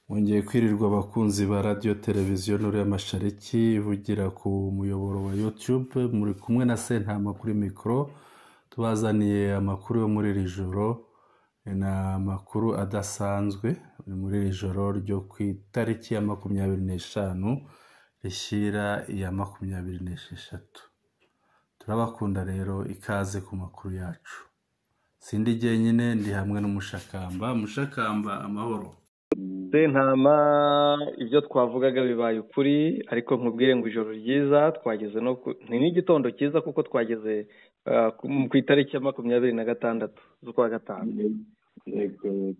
Mwongeye kwirirwa abakunzi ba radiyo televiziyo Nuru y'Amashariki ivugira ku muyoboro wa YouTube, muri kumwe na Sentama kuri mikoro, tubazaniye amakuru yo muri iri joro. Ni amakuru adasanzwe muri iri joro ryo ku itariki ya 25 rishyira iya 26. Turabakunda rero, ikaze ku makuru yacu. Sindi jyenyine, ndi hamwe n'Umushakamba. Mushakamba, amahoro. Sentama, ibyo twavugaga bibaye ukuri, ariko nkubwire ngo ijoro ryiza twageze no ni n'igitondo cyiza, kuko twageze ku itariki ya 26 z'ukwa gatanu. Yego.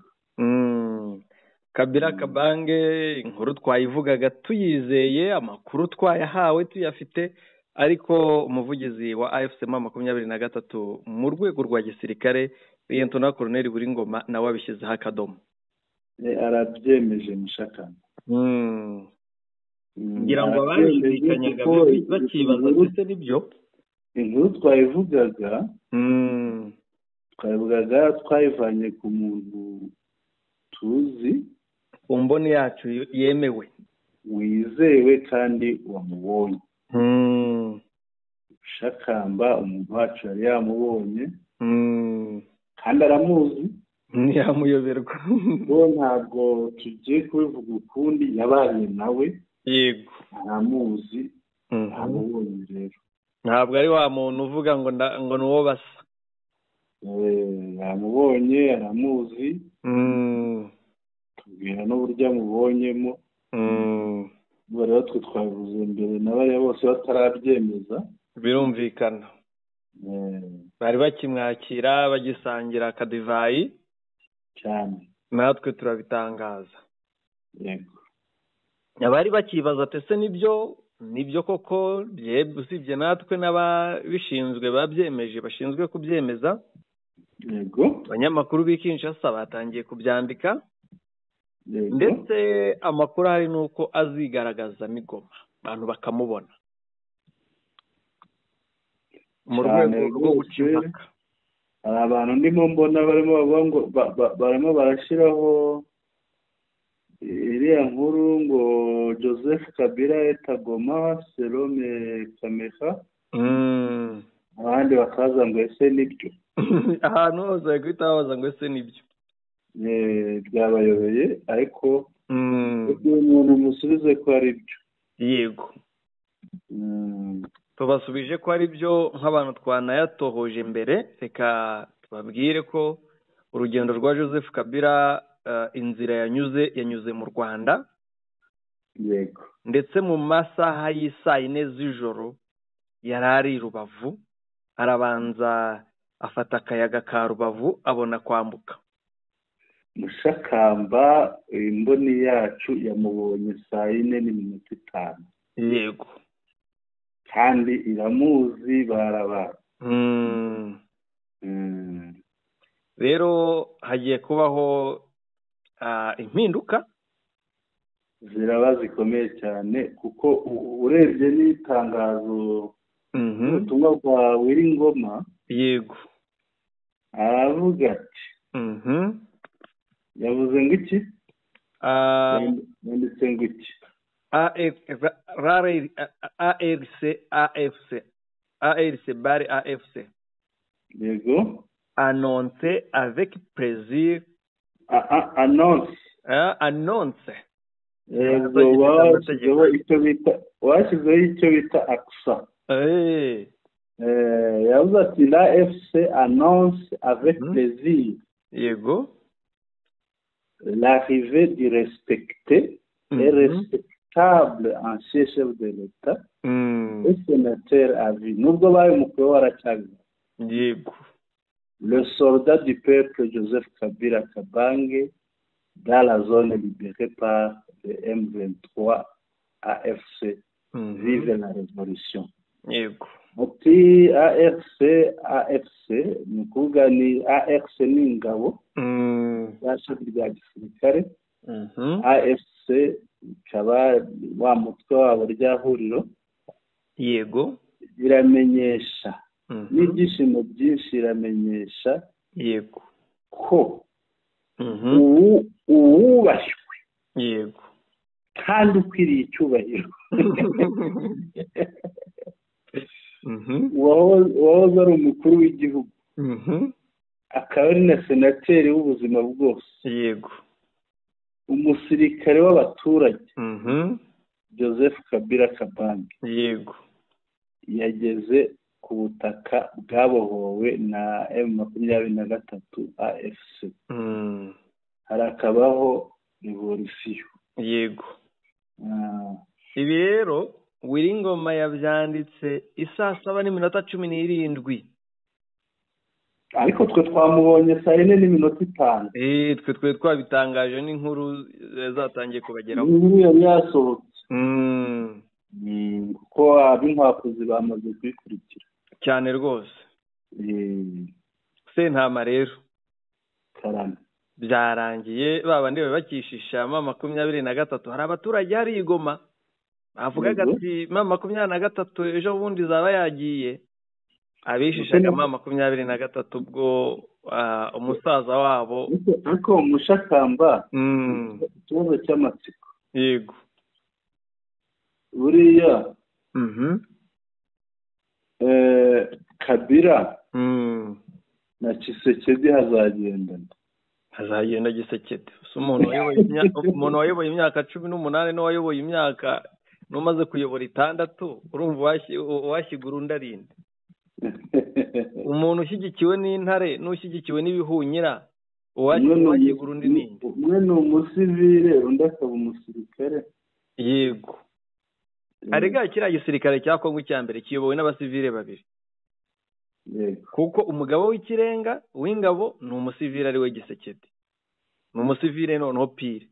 Kabila Kabange, inkuru twayivugaga tuyizeye, amakuru twayahawe tuyafite, ariko umuvugizi wa AFC M23 mu rwego rwa gisirikare, Liyetona Koloneli Ngoma, nawe abishyizeho akadomo. Arabyemeje Mushakamba. Ngira ngo abashidikanyaga bakibaza ndetse nibyo inkuru twayivugaga, twayivugaga twayivanye ku muntu tuzi, ku mboni yacu yemewe, wizewe kandi wamubonye. Mushakamba umuntu wacu yari yamubonye kandi aramuzi, ntiyamuyoberwa. Bo ntabwo tugiye kubivuga ukundi, yabaye nawe. Yego, aramuzi, amubonye rero. Ntabwo ari wa muntu uvuga ngo ngo ni uwo basa. Yamubonye, aramuzi, tubwira n'uburyo amubonyemo. Ubwo rero twe twabivuze mbere na bariya bose batarabyemeza. Birumvikana, bari bakimwakira bagisangira akadivayi cyane, natwe turabitangaza. Yego, abari bakibaza ati ese nibyo, nibyo koko, usibye natwe n'ababishinzwe babyemeje, bashinzwe kubyemeza. Yego, abanyamakuru b'i Kinshasa batangiye kubyandika. Ndetse amakuru ahari ni uko azigaragaza n'Igoma, abantu bakamubona mu rwego rwo guca impaka. Hari abantu ndimo mbona barimo bavuga ngo barimo barashyiraho iriya nkuru ngo Joseph Kabila est à Goma selon Kameka, abandi bakaza ngo ese nibyo. Ahantu hose bari guhita babaza ngo ese nibyo. Byabayobeye, ariko umuntu musubize ko ari byo. Yego, tubasubije ko ari byo nk'abantu twanayatohoje mbere. Reka tubabwire ko urugendo rwa Joseph Kabila, inzira yanyuze mu Rwanda. Yego, ndetse mu masaha y'isaa yine z'ijoro yari ari i Rubavu, arabanza afata akayaga ka Rubavu abona kwambuka. Mushakamba, imboni yacu yamubonye saa 4:05. Yego, kandi iramuzi, barabara. Rero hagiye kubaho impinduka ziraba zikomeye cyane, kuko urebye n'itangazo ubutumwa bwa Wiringoma. Yego, aravuga ati yavuze ngo iki, yanditse ngo iki, ARC AFC ARC bar AFC. Yego, annonce avec plaisir. Annonce, annonce. Yego, washyizeho icyo bita aksa. Yavuze ati la FC annonce avec plaisir. Yego, l'arrivée du respecté et respectable ancien chef de l'État et sénateur à vie. Nubwo babimukuyeho aracyabiba. Yego, le soldat du peuple Joseph Kabila Kabange dans la zone libérée par le M23 AFC. Vive la révolution. Yego, ati ARC AFC, ni ukuvuga ni ARC ni ingabo y'ishami rya gisirikare, AFC ikaba wa mutwe wabo rya huriro. Yego, iramenyesha n'ibyishimo byinshi, iramenyesha yego ko uwubashywe Yego. Kandi ukwiriye icyubahiro. Uwahoze ari umukuru w'igihugu. Akaba ari na senateri w'ubuzima bwose. Yego. Umusirikare w'abaturage. Joseph Kabila Kabange. Yego. Yageze ku butaka bwabohowe na M23 AFC. Harakabaho revolution. Yego. Ibi rero Wiringoma yabyanditse isaa 7:17. Ariko twe twamubonye saa 4:05. Twe twabitangaje n'inkuru zatangiye kubageraho. Inkuru yari yasohotse. Kuko ab'inkwakuzi bamaze kuyikurikira. Cyane rwose. Sentama rero. Karame. Byarangiye babandi babakishisha M23 hari abaturage hari igoma bavugaga ati M23 ejo bundi zaba yagiye abishishaga M23 ubwo umusaza wabo ariko umushakamba ikibazo cy'amatsiko. Yego. Buriya Kabila na Tshisekedi hazagendana. Hazagenda Tshisekedi. Umuntu wayoboye imyaka 18 n'uwayoboye imyaka n'umaze kuyobora 6 urumva washyigura undi arinde. Umuntu ushyigikiwe n'intare n'ushyigikiwe n'ibihunyira uwashyigura undi ninde? Umwe ni umusivile undi akaba umusirikare. Yego. Arega kiriya gisirikare cya Kongo cya mbere kiyobowe n'abasivile babiri. Yego. Kuko umugabo w'ikirenga w'ingabo ni umusivile ari we Tshisekedi. Ni umusivile noneho pire.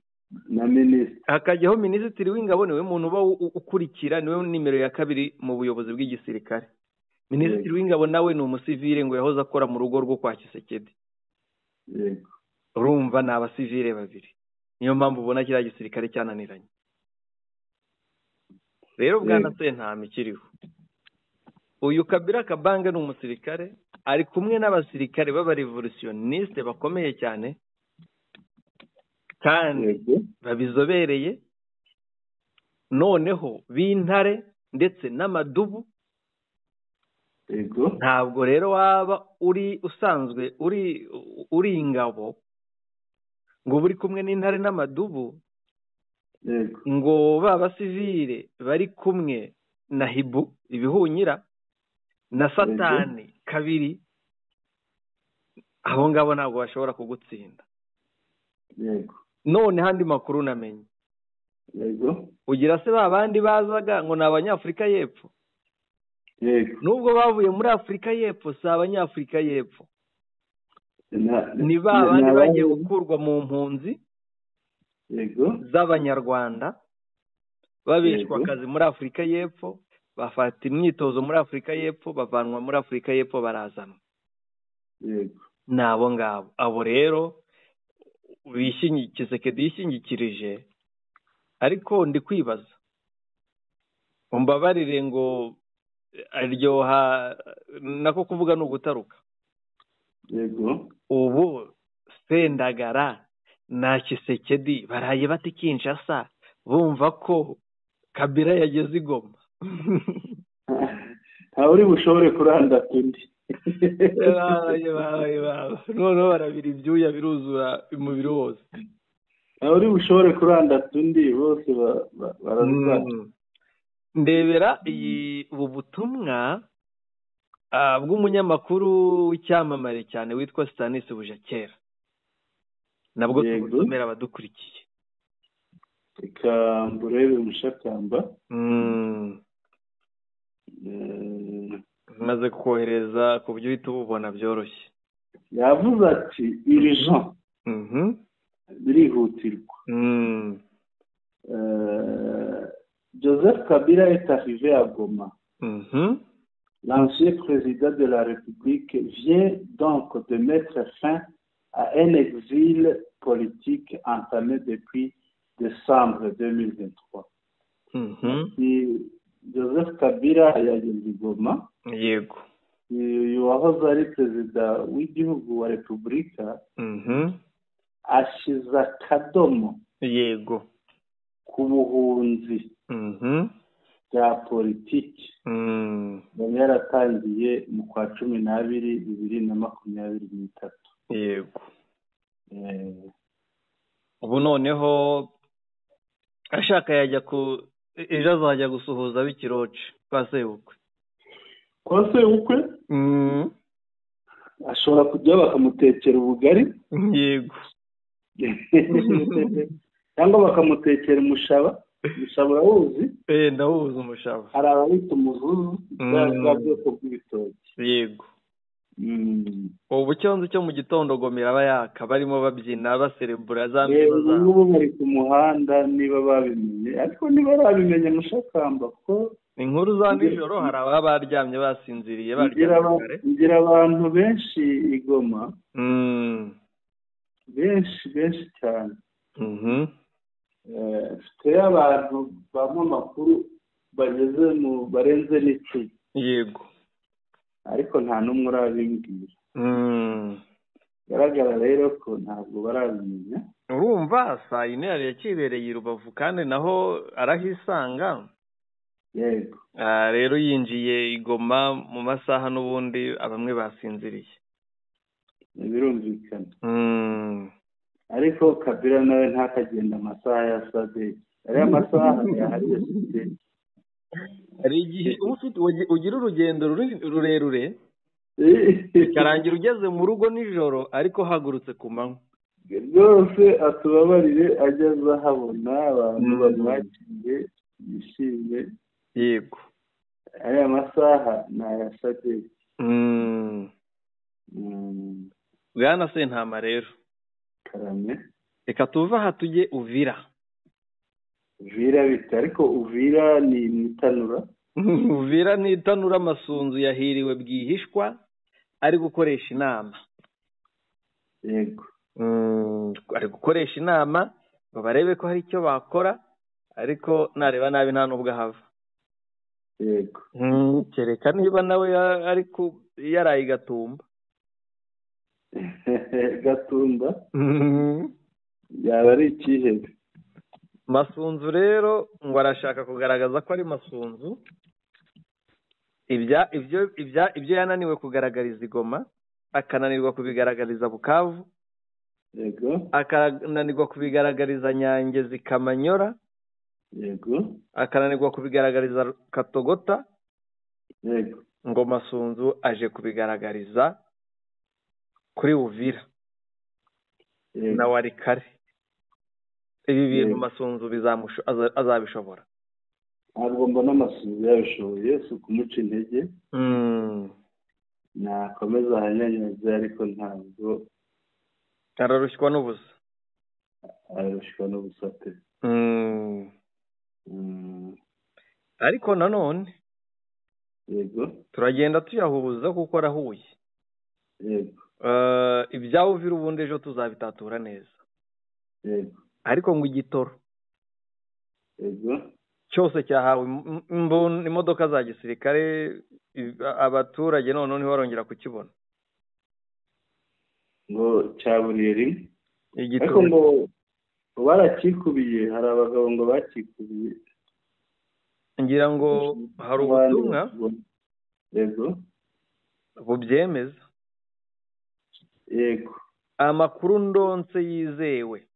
Na minisitiri. Hakajyaho minisitiri w'ingabo niwe muntu uba ukurikira niwe nimero ya 2 mu buyobozi bw'igisirikare. Minisitiri w'ingabo nawe ni umusivile ngo yahoze akora mu rugo rwo kwa Tshisekedi. Yego. Urumva ni abasivile babiri. Niyo mpamvu ubona kiriya gisirikare cyananiranye. Rero bwana Sentama ikiriho. Uyu Kabila Kabange ni umusirikare ari kumwe n'abasirikare b'abarevolutioniste bakomeye cyane kandi babizobereye noneho b'intare ndetse n'amadubu. Yego. Ntabwo rero waba uri usanzwe uri ingabo ngo buri kumwe n'intare n'amadubu. Yego. Ngo b'abasivile bari kumwe na hibu ibihunyira na satani kabiri abo ngabo ntabwo bashobora kugutsinda. Yego. None handi makuru namenye. Yego. Ugira se babandi bazaga ngo ni abanyafrika y'epfo. Yego. Nubwo bavuye muri Afrika y'epfo si abanyafrika y'epfo. Ni babandi bagiye gukurwa mu mpunzi. Yego. Z'abanyarwanda babeshwa akazi muri Afrika y'epfo bafata imyitozo muri Afrika y'epfo bavanwa muri Afrika y'epfo barazanwa. Yego. Nabo ngabo abo rero Tshisekedi yishingikirije. Ariko ndi kwibaza umbabarire ngo aryoha nako kuvuga no gutaruka. Yego. Ubu Sendagara na Tshisekedi baraye bati Kinshasa bumva ko Kabila yageze igoma. Nta uri bushobore kuranda undi. Noneho barabira ibyuya biruzura umubiri wose. Nta uri bushobore kuranda undi bose bararwana. Ndebera ubu butumwa bw'umunyamakuru w'icyamamare cyane witwa Stanis Bujakera. Nabwo tubusomera abadukurikiye. Reka mburebe umushakamba. Maze kohereza ku buryo uhita ububona byoroshye. Yavuze ati urgent. Birihutirwa. Joseph Kabila est arrivé à Goma. L'ancien président de la République vient donc de mettre fin à un exil politique entamé depuis décembre 2023. Joseph Kabila yageze i Goma. Yego. Uyu wahoze ari perezida w'igihugu wa Repubulika ashize akadomo. Yego. Ku buhunzi bya politiki yari yaratangiye mu kwa 12 2023. Yego. Ubu noneho ashaka yajya ku ejo azajya gusuhuza b'ikiroce kwa sebukwe. Kwa sebukwe? Ashobora kujya bakamutekera ubugari. Yego. Cyangwa bakamutekera umushaba. Umushaba urawuzi? Ndawuzi umushaba. Hari ababita umuzuzu, bwa bwoko bw'ibitoki. Yego. Ubu cyonzi cyo mu gitondo gomera aba yaka barimo babyina baserebura za mbyino zabo. Ubu bari ku muhanda niba babimenye, ariko niba barabimenye mushakamba ko inkuru za nijoro hari ababa baryamye basinziriye baryamye kare. Ngira abantu benshi i Goma. Benshi benshi cyane. Mfite abantu bamwe amakuru bageze mu barenze n'icumi. Yego. Ariko nta n'umwe urabimbwira. Garagara rero ko ntabwo barabimenya. Urumva saa yine yari yakibereye i Rubavu kandi naho arahisanga. Yego. Rero yinjiye i Goma mu masaha n'ubundi abamwe basinziriye. Birumvikana. Ariko Kabila nawe ntakagenda amasaha ya sadeki. Ariya masaha yahariye sadeki. Hari igihe ugira urugendo rurerure bikarangira ugeze mu rugo nijoro ariko hagurutse ku manywa. Rwose atubabarire ageze ahabona abantu bamwakiriye bishimye. Yego. Ariya masaha ni aya sadeki. Bwana Sentama rero. Karame. Reka tuve aha tujye Uvira. Uvira bita, ariko Uvira ni itanura. Uvira ni itanura. Amasunzu yahiriwe bwihishwa ari gukoresha inama. Yego. Ari gukoresha inama ngo barebe ko hari icyo bakora, ariko nareba nabi nta nubwo ahava. Yego. Kereka niba nawe ariko yaraye Gatumba. Gatumba yaba ari ikihebe. Masunzu rero ngo arashaka kugaragaza ko ari Masunzu. Ibyo yananiwe kugaragariza Igoma, akananirwa kubigaragariza Bukavu. Yego. Akananirwa kubigaragariza Nyangezi Kamanyora. Yego. Akananirwa kubigaragariza Katogota. Yego. Ngo Masunzu aje kubigaragariza kuri Uvira. Yego. Na Warikare. Ibi bintu Masunzu azabishobora. Ntabwo mbona Masunzu yabishoboye, si ukumuca intege. Nakomeza ahanyanyaze, ariko ntabwo ararushywa n'ubusa. Ararushywa n'ubusa pe. Ariko nanone yego turagenda tuyahuza kuko arahuye. Yego. Ibya Uvira ubundi ejo tuzabitatura neza. Yego. Ariko ngo igitoro yego cyose cyahawe imodoka za gisirikare, abaturage none ntibarongera kukibona. Ngo cyaburiye rimwe. Ariko ngo barakikubiye, hari abagabo ngo bakikubiye. Ngira ngo hari ubutumwa yego bubyemeza. Yego. Amakuru ndonse yizewe.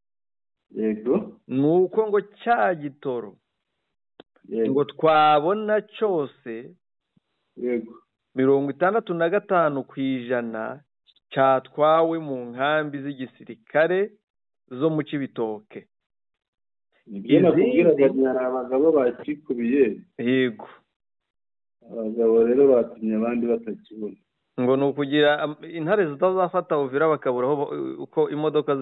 Yego. Nuko ngo cya gitoro ngo twabona cyose yego 65% cyatwawe mu nkambi z'igisirikare zo mu Cibitoke. Nibyo nakubwiraga, hari abagabo bakikubiye. Yego. Abagabo rero batumye abandi batakibona. Ngo ni ukugira intare zitazafata Uvira bakabura uko imodoka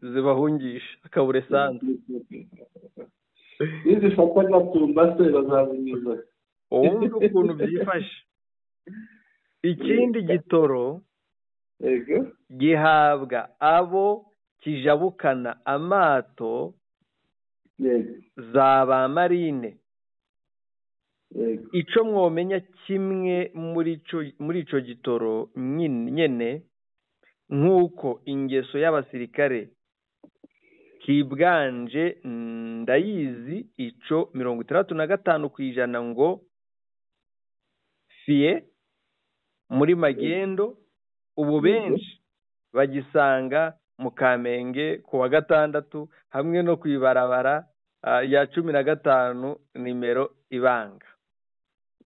zibahungisha, akabura esanse. Nizifata Gatumba se bazazimiza. Ubundi ukuntu byifashe. Ikindi gitoro yego gihabwa abo kijabukana amato yego za ba marine. Yego. Ico mwomenya kimwe muri ico gitoro nyene nkuko ingeso y'abasirikare Kibwanje ndayizi ico 65% ngo fiye muri magendo, ubu benshi bagisanga mu Kamenge ku wa gatandatu hamwe no kwibarabara ya 15 nimero ibanga.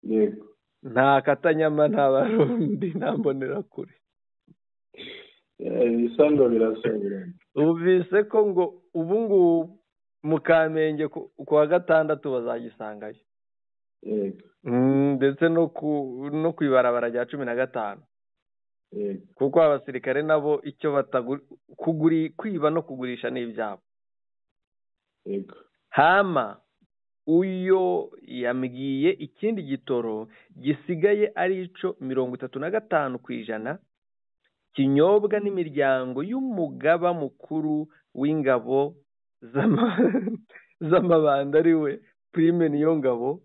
Yego. Nta katanyama, nta barundi, nta mbonera kure. Ibisango birasabirana. Ubise ko ngo ubu ngubu mu Kamenge ku wa gatandatu bazagisangayo. Yego. Ndetse no kwibarabara rya 15. Yego. Kuko abasirikare nabo icyo kwiba no kugurisha n'ibyabo. Yego. Hama uyo yambwiye ikindi gitoro gisigaye ari ico 35% kinyobwa n'imiryango y'umugaba mukuru w'ingabo z'amabanda ari we Prime Niyongabo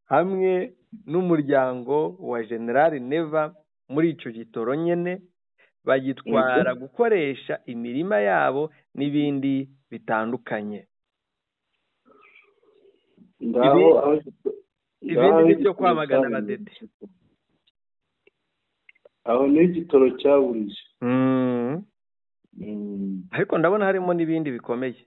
hamwe n'umuryango wa General Neva. Muri ico gitoro nyene bagitwara gukoresha imirima yabo n'ibindi bitandukanye. Ibindi byo kwamagana abadede. Aho ni igitoro cyaburije. Ariko ndabona harimo n'ibindi bikomeye.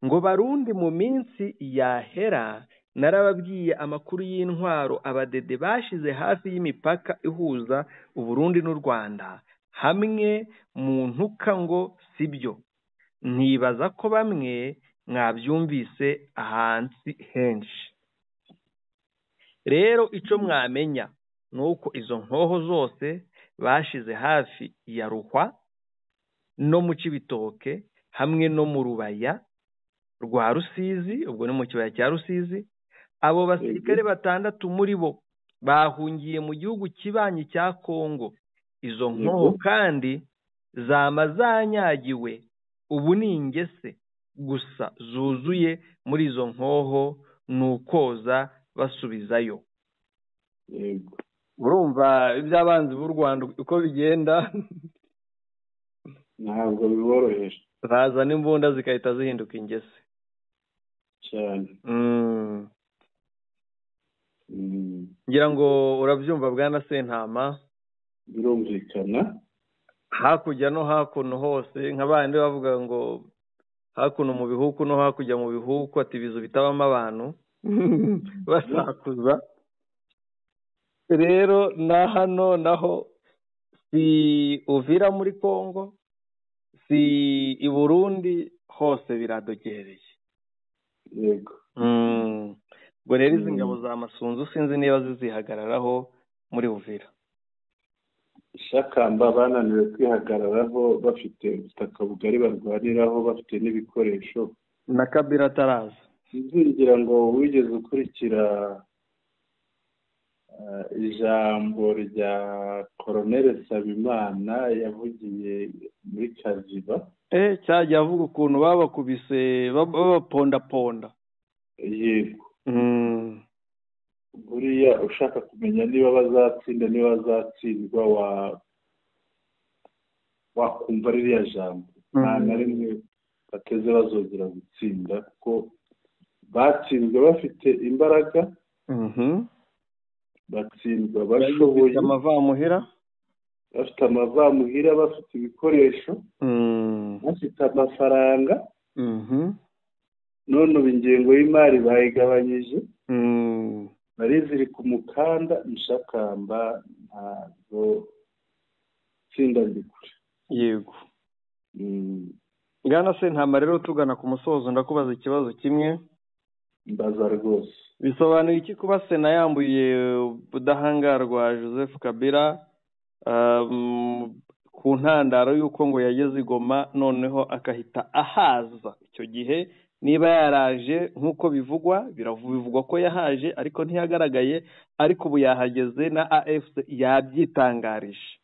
Ngo barundi mu minsi yahera narababwiye amakuru y'intwaro abadede bashize hafi y'imipaka ihuza Uburundi n'u Rwanda hamwe mu ntuka ngo sibyo. Ntibaza ko bamwe mwabyumvise ahansi henshi. Rero ico mwamenya nuko izo nkoho zose bashize hafi ya Ruhwa no mu Cibitoke hamwe no mu Rubaya rwa Rusizi, ubwo ni mu kibaya cya Rusizi. Abo basirikare 6 muri bo bahungiye mu gihugu kibanyi cya Kongo. Izo nkoho kandi zama zanyagiwe, ubu ni ingese gusa zuzuye muri izo nkoho, nukoza basubizayo. Yego. Urumva iby'abanzi b'u Rwanda uko bigenda ntabwo biborohera, bazana imbunda zikahita zihinduka ingese cyane. Ngira ngo urabyumva bwana Sentama. Birumvikana. Hakurya no hakuno hose nk'abandi bavuga ngo hakuno mu bihuku no hakurya mu bihuku, ati ibizu bitabamo abantu basakuza. Rero na hano naho si Uvira muri Kongo, si i Burundi, hose biradogereye. Yego. Ubwo rero izi ngabo za Masunzu sinzi niba zizihagararaho muri Uvira. Shakamba bananiwe kwihagararaho, bafite ubutaka bugari barwaniraho, bafite n'ibikoresho. Na Kabila ataraza. Ngira ngo wigeze ukurikira ijambo rya Colonel Sabimana yavugiye muri Kaziba. Cyajya avuga ukuntu babakubise babapondaponda. Yego. Buriya ushaka kumenya niba bazatsinda niba bazatsindwa wakumva ririya jambo. Nta na rimwe bateze bazongera gutsinda, kuko batsinzwe bafite imbaraga, batsindwa bashoboye, bafite amavamuhira, bafite ibikoresho, bafite amafaranga. None ubu ingengo y'imari bayigabanyije, bariziri ku mukanda. Mushakamba ntabwo tsinda ndikure. Yego. Bwana Sentama, rero tugana ku musozo ndakubaza ikibazo kimwe. Mbaza rwose. Bisobanuye iki kuba Sena yambuye ubudahangarwa Joseph Kabila ku ntandaro y'uko ngo yageze i Goma noneho akahita ahaza? Icyo gihe niba yaraje nk'uko bivugwa, biravugwa ko yahaje ariko ntiyagaragaye, ariko ubu yahageze na AFC yabyitangarije.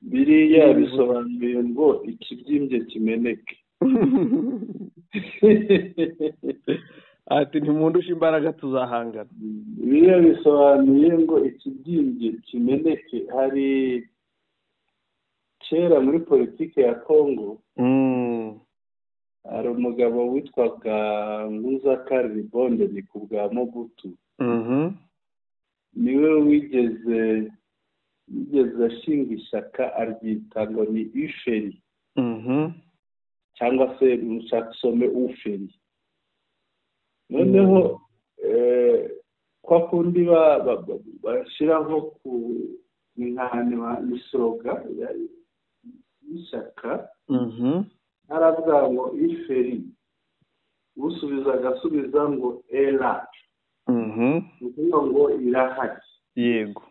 Biriya bisobanuye ngo ikibyimbye kimeneke. Ati ntimundushe imbaraga tuzahangana. Biriya bisobanuye ngo ikibyimbye kimeneke. Hari kera muri politike ya Kongo Hari umugabo witwaga Nguzakari Ribonde, ni ku bwa Mobutu, niwe wigeze ashinga ishyaka aryita ngo ni Uferi, cyangwa se usome Uferi. Noneho kwa kundi bashyiraho ku ni sloga y'ishyaka, aravuga ngo Iferi, usubiza agasubiza ngo era, ni ukuvuga ngo irahari. Yego.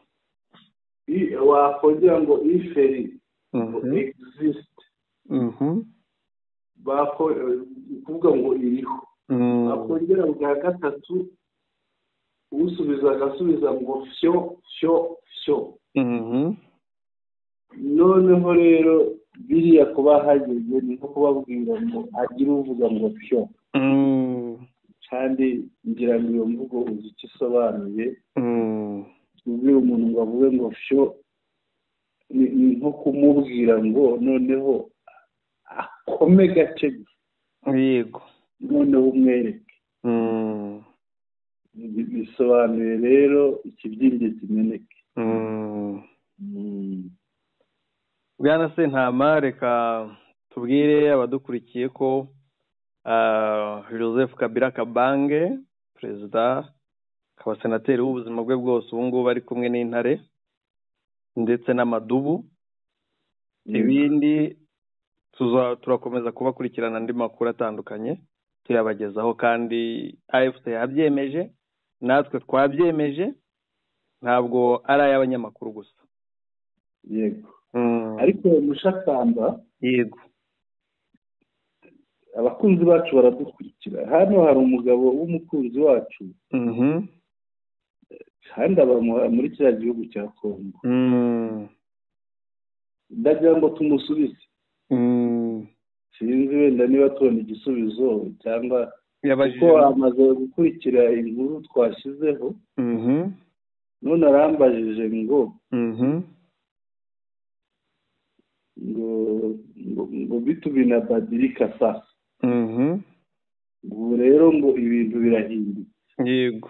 Wakongera ngo Iferi ngo exist, ukuvuga ngo iriho. Bakongera bwa gatatu, usubiza agasubiza ngo fyo fyo fyo. Noneho rero biriya kuba hageze ni nko kubabwira ngo agire uvuga ngo fyo, kandi ngira ngo iyo mvugo uzi icyo isobanuye. Kubwira umuntu ngo avuge ngo fyo ni nko kumubwira ngo noneho akome gake gusa. Yego. Noneho umwereke. Bisobanuye rero ikibyimbye kimeneke. Bwana Sentama, reka tubwire abadukurikiye ko Joseph Kabila Kabange, perezida akaba senateri w'ubuzima bwe bwose, ubu ngubu ari kumwe n'intare ndetse n'amadubu. Ibindi turakomeza kubakurikirana andi makuru atandukanye tuyabagezaho, kandi AFC yabyemeje, natwe twabyemeje, ntabwo ari ay'abanyamakuru gusa. Yego. Ariko Mushakamba, yego, abakunzi bacu baradukurikira. Hano hari umugabo w'umukunzi wacu, kandi aba muri kiriya gihugu cya Kongo. Ndagira ngo tumusubize. Sinzi wenda niba tubona igisubizo cyangwa kuko amaze gukurikira inkuru twashyizeho. None arambajije ngo ngo bitu binabadilika sasa. Ubu rero ngo ibintu birahindutse. Yego.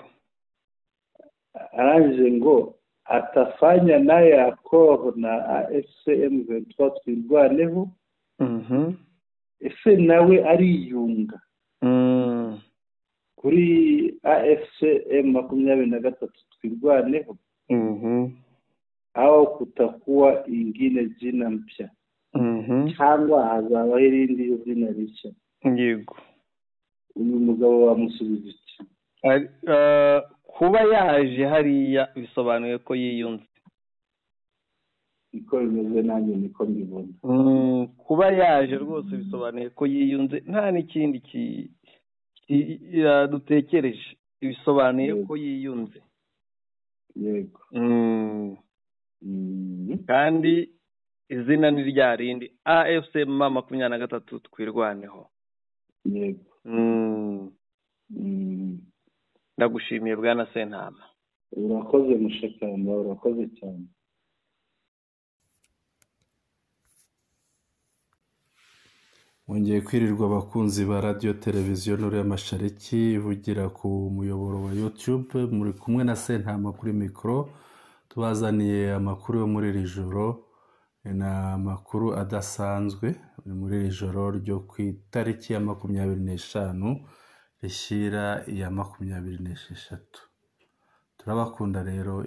Arangije ngo atafanya naye accord na AFC M23 Twirwaneho. Ese nawe ariyunga kuri AFC M23 Twirwaneho, au kutakuwa ingine jina mpya, cyangwa hazabaho irindi zina rishya? Yego. Uyu mugabo wamusubiza iki? Kuba yaje hariya bisobanuye ko yiyunze. Niko bimeze, nanjye niko mbibona. Kuba yaje rwose bisobanuye ko yiyunze, nta n'ikindi dutekereje, bisobanuye ko yiyunze. Yego. Kandi izina ni rya rindi, AFC M23 Twirwaneho. Yego. Ndagushimiye Bwana Sentama. Urakoze Mushakamba, urakoze cyane. Mwongeye kwirirwa abakunzi ba radio televiziyo Nuru y'Amashariki ivugira ku muyoboro wa YouTube, muri kumwe na Sentama kuri mikoro, tubazaniye amakuru yo muri iri joro. Ni amakuru adasanzwe muri iri joro ryo ku itariki ya 25 rishyira iya 26. Turabakunda rero.